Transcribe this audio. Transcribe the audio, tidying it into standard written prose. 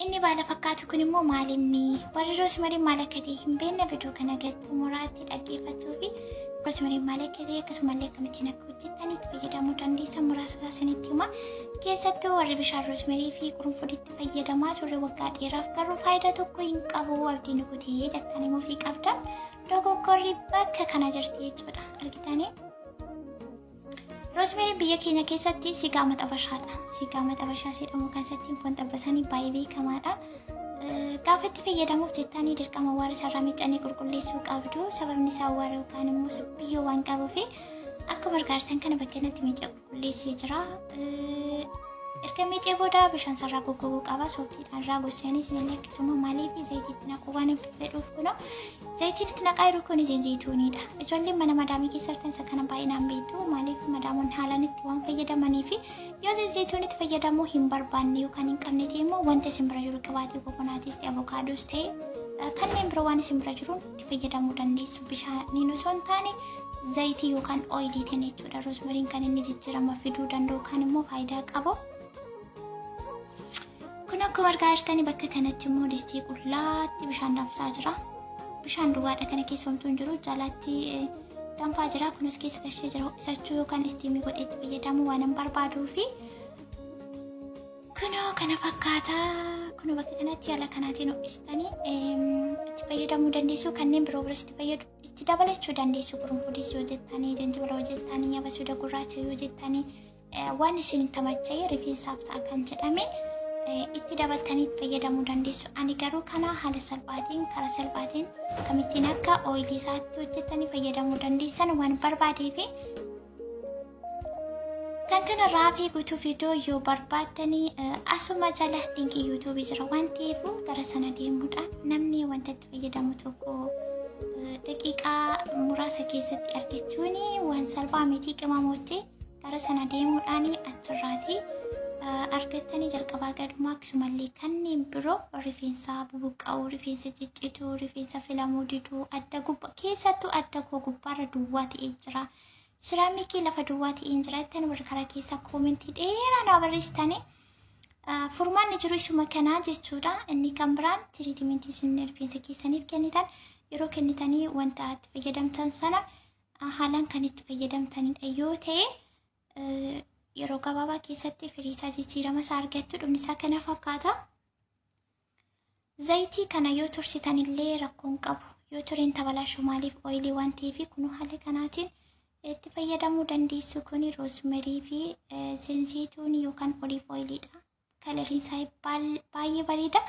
Inni baala fakkaatu kun immoo maal inni? Warri roosmariin maal akka ta'e hin beekne viidiyoo kana gad xumuraatti dhaggeeffachuu fi roosmariin maal akka ta'e akkasumallee akkamittiin akka hojjettan itti fayyadamuu dandeessan muraasa isaa isinitti hima. Keessattuu warri bishaan roosmarii fi qurunfuditti fayyadamaa turre waggaa dheeraaf garuu faayidaa tokko hin qabu abdii nu kutee jettanii mufii qabdan dogoggorri bakka kana jirti jechuudha. Argitanii? Roosmeeriin biyya keenya keessatti sigaa maxabashaadha. Sigaa maxabashaa jedhamu kan isatti foon xabbasanii baay'ee beekamaadha. Gaafa itti fayyadamuuf jettanii dirqama awwaara isaarraa miiccanii qulqulleessuu qabdu. Sababni isaa awwaara yookaan immoo biyyoo waan qabuuf akkuma argaartan kana bakka kanatti miicee qulqulleessee jira. Erga miicee booda bishaan sarraa goggoguu qaba. Sooftiidhaan irraa gossanii isinillee akkasuma maaliif zayitii itti naquu waan fedhuuf kunoo Zayitiin itti naqaa jiru kun zayituuniidha. Ijoolleen mana madaamii keessa jirtan isa kana baay'inaan beektu. Maaliif madaamoonni haalaan itti waan fayyadamanii fi yoo zayituun itti fayyadamuu hin barbaanne yookaan hin qabne ta'e immoo wanta isin bira jiru qibaatii kokonaatis ta'e avokaadoos ta'e kanneen biroo waan isin bira jiruun itti fayyadamuu dandeessu. Bishaaniin osoo hin taane zayitii yookaan ooyiliitiin jechuudha. Roosmariin kan inni jijjiirama fiduu danda'u yookaan immoo faayidaa qabu. Kun akkuma argaa jirtani bakka kanatti immoo distii qullaatti bishaan danfisaa jira. Bishaan duwwaadha kana keessa homtuu hin jiru. Jalaatti danfaa jira. Kunis keessa gashee jira. Ho'isachuu yookaan istiimii godhee itti fayyadamuu waan hin barbaaduu fi kunoo kana fakkaata. Kunoo bakka kanatti haala kanaatiin ho'istanii itti fayyadamuu dandeessu. Kanneen biroo biros itti fayyadu itti dabalachuu dandeessu. Qurunfudis yoo jettanii, jinjibila yoo jettanii, abasuuda gurraacha yoo jettanii waan isin tamacha'e rifeensaaf ta'a kan jedhame itti dabaltanii itti fayyadamuu dandeessu. Ani garuu kana haala salphaatiin karaa salphaatiin kamittiin akka ooyilii isaatti hojjetanii fayyadamuu dandeessan waan barbaadee fi kan kana raafii guutuu viidiyoo yoo barbaaddanii asuma jala linkii yuutuubii jira waan ta'eef gara sana deemuudhaan namni wanta itti fayyadamu tokko daqiiqaa muraasa keessatti argachuun waan salphaa miti qimamoochee. Gara sana deemuudhaan achirraati argattanii jalqabaa gadhumaa akkasumallee kanneen biroo rifeensa bubuqqa'uu, rifeensa ciccituu, rifeensa filamuu diduu, adda gubbaa keessattuu adda koo gubbaarra duwwaa ta'ee jira. Siraamikii lafa duwwaa ta'ee jira jettan warri karaa keessaa koomentii dheeraa naa barreessitanii furmaanni jiru isuma kanaa jechuudha. Inni kan biraan tiriitimentii isin rifeensa keessaniif kennitan yeroo kennitanii wanta itti fayyadamtan sana haalaan kan itti fayyadamtanidha yoo ta'e yeroo gabaabaa keessatti firii isaa jijjiirama isaa argattu dhumni isaa kana fakkaata. Zayitii kana yoo tursitan illee rakkoon qabu yoo tureen tabalaashu maaliif ooyilii waan ta'eef kunuu haala kanaatiin itti fayyadamuu dandeessu kuni roosmerii fi zenziituun yookaan oliif ooyiliidha. Kalariin isaa baay'ee bareeda.